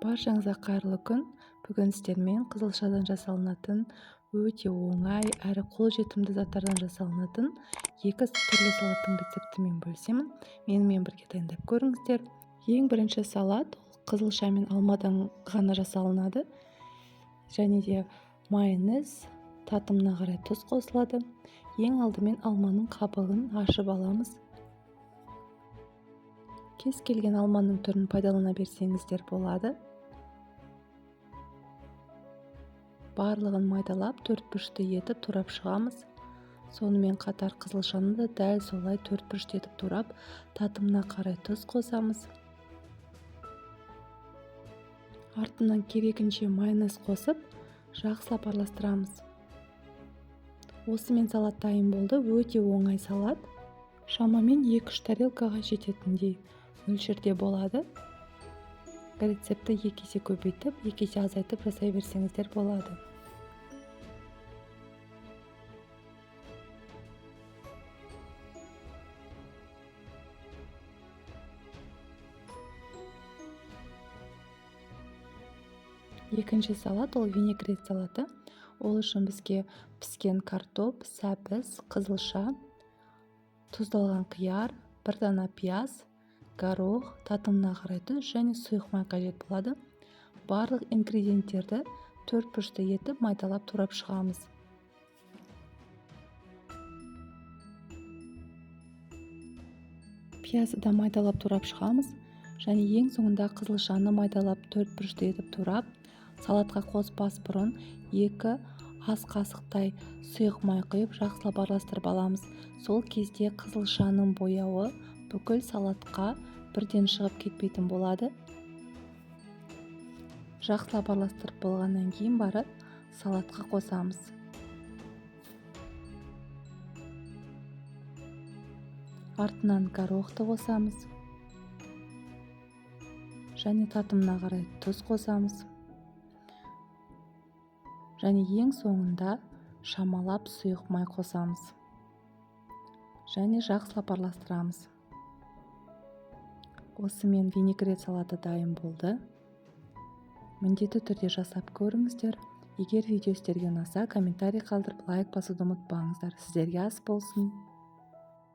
Баршаңызға қайырлы күн. Бүгін сіздермен қызылшадан жасалынатын өте оңай әрі қолжетімді заттардан жасалынатын екі түрлі салаттың рецептімен бөлісемін. Менімен бірге дайындап көріңіздер. Ең бірінші салат ол қызылша мен алмадан ғана жасалынады. Және де майонез, татымына қарай тұз қосылады. Ең алдымен алманың қабығын ашып аламыз. Кез келген алманың түрін пайдалана берсеңіздер болады. Барлығын майдалап төрт бұрышты етіп турап шығамыз. Сонымен қатар қызылшаны да дәл солай төрт бұрышты етіп турап, татымына қарай тұз қосамыз. Артынан керегінше майонез қосып, жақсылап араластырамыз. Осымен салат дайын болды. Өте оңай салат. Шамамен 2-3 тарелкаға жететіндей мөлшерде болады. Рецептті 2 есе көбейтіп, 2 есе азайтып жасай берсеңіздер болады. Екінші салат ол винегрет салаты. Ол үшін бізге піскен картоп, сәбіз, қызылша, тұздалған қияр, бір дана пияз, горох, татымына қарай тұз және сұйық май қажет болады. Барлық ингредиенттерді төрт бұрышты етіп майдалап турап шығамыз. Пиязды да майдалап турап шығамыз және ең соңында қызылшаны майдалап төрт бұрышты етіп турап, салатқа қоспас бұрын 2 ас қасықтай сұйық май құйып жақсылап араластырып аламыз. Сол кезде қызылшаның бояуы бүкіл салатқа бірден шығып кетпейтін болады. Жақсылап араластырып болғаннан кейін барып салатқа қосамыз. Артынан горохты қосамыз. Және татымына қарай тұз қосамыз. Және ең соңында шамалап сұйық май қосамыз. Және жақсылап араластырамыз. Осымен винегрет салаты дайын болды. Міндетті түрде жасап көріңіздер. Егер видео сіздерге ұнаса, комментарий қалдырып, лайк басуды ұмытпаңыздар. Сіздерге ас болсын.